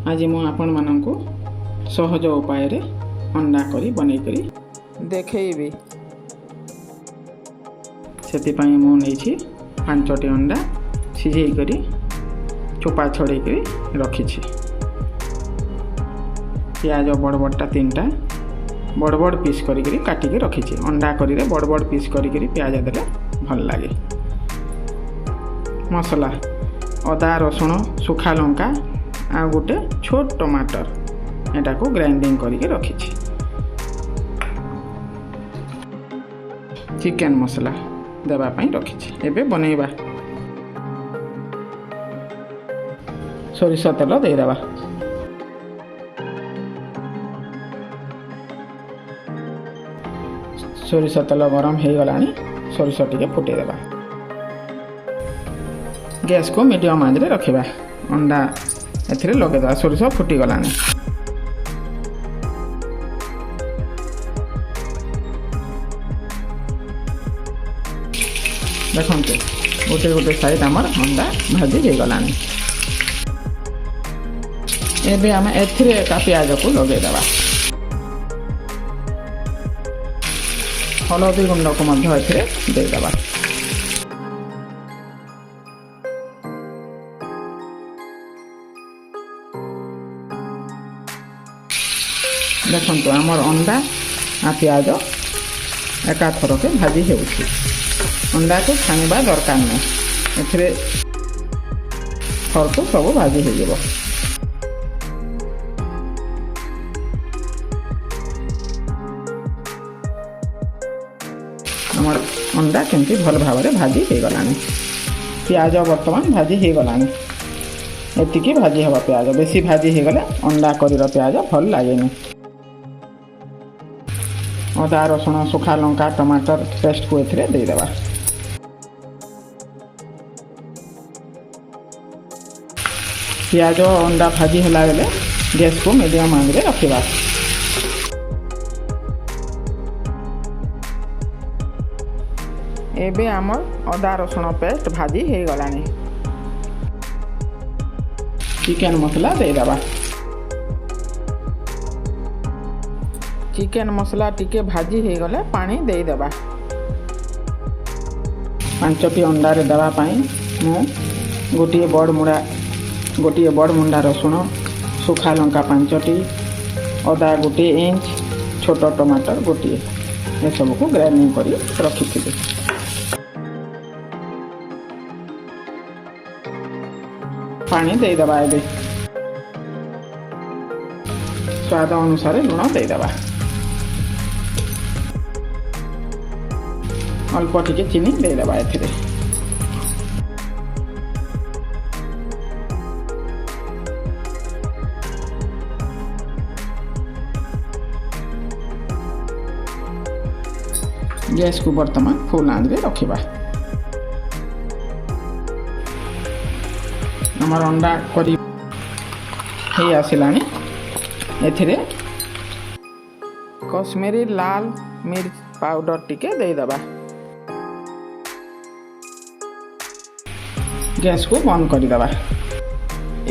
ଆଜି ମୁଁ ଆପଣମାନଙ୍କୁ ସହଜ ଉପାୟରେ ଅଣ୍ଡା କରି ବନେଇକରି ଦେଖେଇବି। ସେଥିପାଇଁ ମୁଁ ନେଇଛି 5ଟି ଅଣ୍ଡା, ସିଝେଇକରି ଚୋପା ଛଡ଼େଇକରି ରଖିଛି। ପିଆଜ ବଡ଼ ବଡ଼ଟା ତିନିଟା ବଡ଼ ବଡ଼ ପିସ୍ କରିକିରି କାଟିକି ରଖିଛି। ଅଣ୍ଡା କରିରେ ବଡ଼ ବଡ଼ ପିସ୍ କରିକିରି ପିଆଜ ଦେଲେ ଭଲ ଲାଗେ। ମସଲା ଅଦା, ରସୁଣ, ଶୁଖା ଲଙ୍କା ଆଉ ଗୋଟେ ଛୋଟ ଟମାଟର, ଏଟାକୁ ଗ୍ରାଇଣ୍ଡିଙ୍ଗ କରିକି ରଖିଛି। ଚିକେନ୍ ମସଲା ଦେବା ପାଇଁ ରଖିଛି। ଏବେ ବନେଇବା। ସୋରିଷ ତେଲ ଦେଇଦେବା। ସୋରିଷ ତେଲ ଗରମ ହେଇଗଲାଣି, ସୋରିଷ ଟିକେ ଫୁଟେଇଦେବା। ଗ୍ୟାସ୍କୁ ମିଡ଼ିୟମ୍ ଆଞ୍ଚରେ ରଖିବା। ଅଣ୍ଡା ଏଥିରେ ଲଗେଇଦେବା। ସୋରିଷ ଫୁଟିଗଲାଣି। ଦେଖନ୍ତୁ, ଗୋଟେ ଗୋଟେ ସାଇଡ଼୍ ଆମର ଅଣ୍ଡା ଭାଜି ହେଇଗଲାଣି। ଏବେ ଆମେ ଏଥିରେ ଏକା ପିଆଜକୁ ଲଗେଇଦେବା। ହଳଦୀ ଗୁଣ୍ଡକୁ ମଧ୍ୟ ଏଥିରେ ଦେଇଦେବା। ଦେଖନ୍ତୁ, ଆମର ଅଣ୍ଡା ଆଉ ପିଆଜ ଏକାଥରକେ ଭାଜି ହେଉଛି। ଅଣ୍ଡାକୁ ଛାଣିବା ଦରକାର ନାହିଁ, ଏଥିରେ ଥରକୁ ସବୁ ଭାଜି ହେଇଯିବ। ଆମର ଅଣ୍ଡା କେମିତି ଭଲ ଭାବରେ ଭାଜି ହେଇଗଲାଣି। ପିଆଜ ବର୍ତ୍ତମାନ ଭାଜି ହେଇଗଲାଣି। ଏତିକି ଭାଜି ହେବ ପିଆଜ। ବେଶୀ ଭାଜି ହେଇଗଲେ ଅଣ୍ଡା କରିର ପିଆଜ ଭଲ ଲାଗେନି। ଅଦା, ରସୁଣ, ଶୁଖା ଲଙ୍କା, ଟମାଟର ପେଷ୍ଟକୁ ଏଥିରେ ଦେଇଦେବା। ପିଆଜ ଅଣ୍ଡା ଭାଜି ହେଲା ବେଲେ ଗ୍ୟାସକୁ ମିଡ଼ିୟମ୍ ଆଞ୍ଚରେ ରଖିବା। ଏବେ ଆମର ଅଦା ରସୁଣ ପେଷ୍ଟ ଭାଜି ହେଇଗଲାଣି। ଚିକେନ୍ ମସଲା ଦେଇଦେବା। ଚିକେନ୍ ମସଲା ଟିକେ ଭାଜି ହେଇଗଲେ ପାଣି ଦେଇଦେବା। 5ଟି ଅଣ୍ଡାରେ ଦେବା ପାଇଁ ମୁଁ ଗୋଟିଏ ବଡ଼ ମୁଡ଼ା, ଗୋଟିଏ ବଡ଼ ମୁଣ୍ଡା ରସୁଣ, ଶୁଖା ଲଙ୍କା 5ଟି, ଅଦା 1 ଇଞ୍ଚ, ଛୋଟ ଟମାଟର ଗୋଟିଏ, ଏସବୁକୁ ଗ୍ରାଇଣ୍ଡିଙ୍ଗ କରି ରଖିଥିଲି। ପାଣି ଦେଇଦେବା। ଏବେ ସ୍ୱାଦ ଅନୁସାରେ ଲୁଣ ଦେଇଦେବା। ଅଳ୍ପ ଟିକେ ଚିନି ଦେଇଦେବା ଏଥିରେ। ଗ୍ୟାସକୁ ବର୍ତ୍ତମାନ ଫୁଲ୍ ଆଞ୍ଚରେ ରଖିବା। ଆମର ଅଣ୍ଡା କରି ହେଇ ଆସିଲାଣି। ଏଥିରେ କଶ୍ମୀରୀ ଲାଲ ମିର୍ଚ ପାଉଡ଼ର ଟିକେ ଦେଇଦେବା। ଗ୍ୟାସକୁ ବନ୍ଦ କରିଦେବା।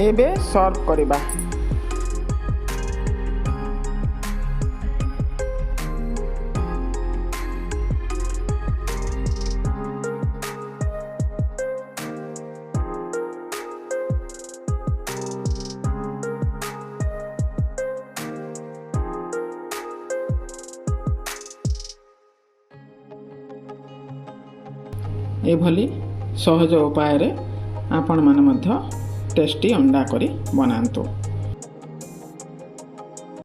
ଏବେ ସର୍ଭ କରିବା। ଏଭଳି ସହଜ ଉପାୟରେ ଆପଣମାନେ ମଧ୍ୟ ଟେଷ୍ଟି ଅଣ୍ଡା କରି ବନାନ୍ତୁ।